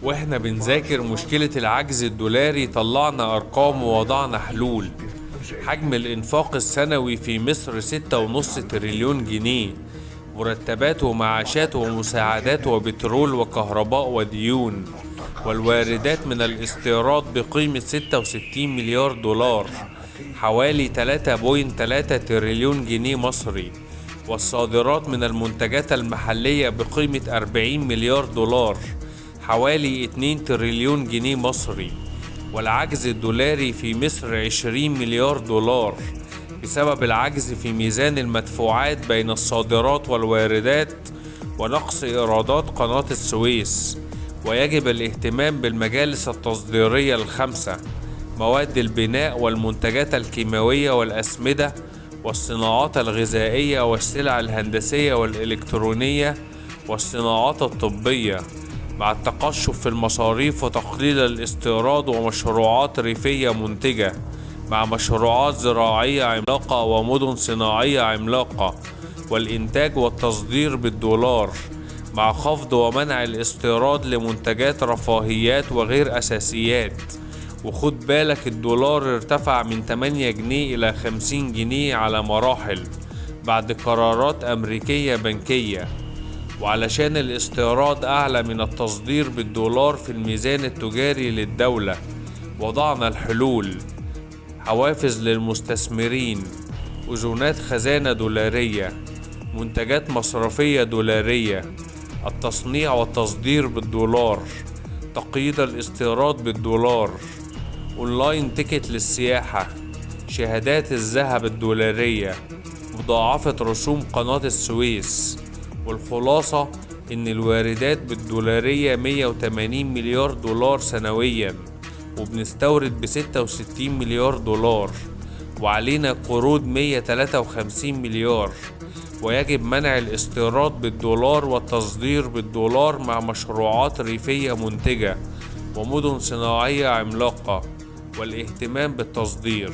واحنا بنذاكر مشكلة العجز الدولاري طلعنا أرقام ووضعنا حلول. حجم الإنفاق السنوي في مصر 6.5 تريليون جنيه، مرتبات ومعاشات ومساعدات وبترول وكهرباء وديون، والواردات من الاستيراد بقيمة 66 مليار دولار، حوالي 3.3 تريليون جنيه مصري، والصادرات من المنتجات المحلية بقيمة 40 مليار دولار، حوالي 2 تريليون جنيه مصري. والعجز الدولاري في مصر 20 مليار دولار بسبب العجز في ميزان المدفوعات بين الصادرات والواردات ونقص إيرادات قناة السويس. ويجب الاهتمام بالمجالس التصديرية الخمسة: مواد البناء والمنتجات الكيماوية والأسمدة والصناعات الغذائية والسلع الهندسية والإلكترونية والصناعات الطبية، مع التقشف في المصاريف وتقليل الاستيراد ومشروعات ريفية منتجة، مع مشروعات زراعية عملاقة ومدن صناعية عملاقة، والإنتاج والتصدير بالدولار، مع خفض ومنع الاستيراد لمنتجات رفاهيات وغير أساسيات. وخد بالك، الدولار ارتفع من 8 جنيه إلى 50 جنيه على مراحل بعد قرارات أمريكية بنكية. وعلشان الاستيراد أعلى من التصدير بالدولار في الميزان التجاري للدولة، وضعنا الحلول: حوافز للمستثمرين، أذونات خزانة دولارية، منتجات مصرفية دولارية، التصنيع والتصدير بالدولار، تقييد الاستيراد بالدولار، online ticket للسياحة، شهادات الذهب الدولارية، مضاعفة رسوم قناة السويس. والخلاصة إن الواردات بالدولارية 180 مليار دولار سنويا، وبنستورد ب66 مليار دولار، وعلينا قروض 153 مليار. ويجب منع الاستيراد بالدولار والتصدير بالدولار مع مشروعات ريفية منتجة ومدن صناعية عملاقة والاهتمام بالتصدير.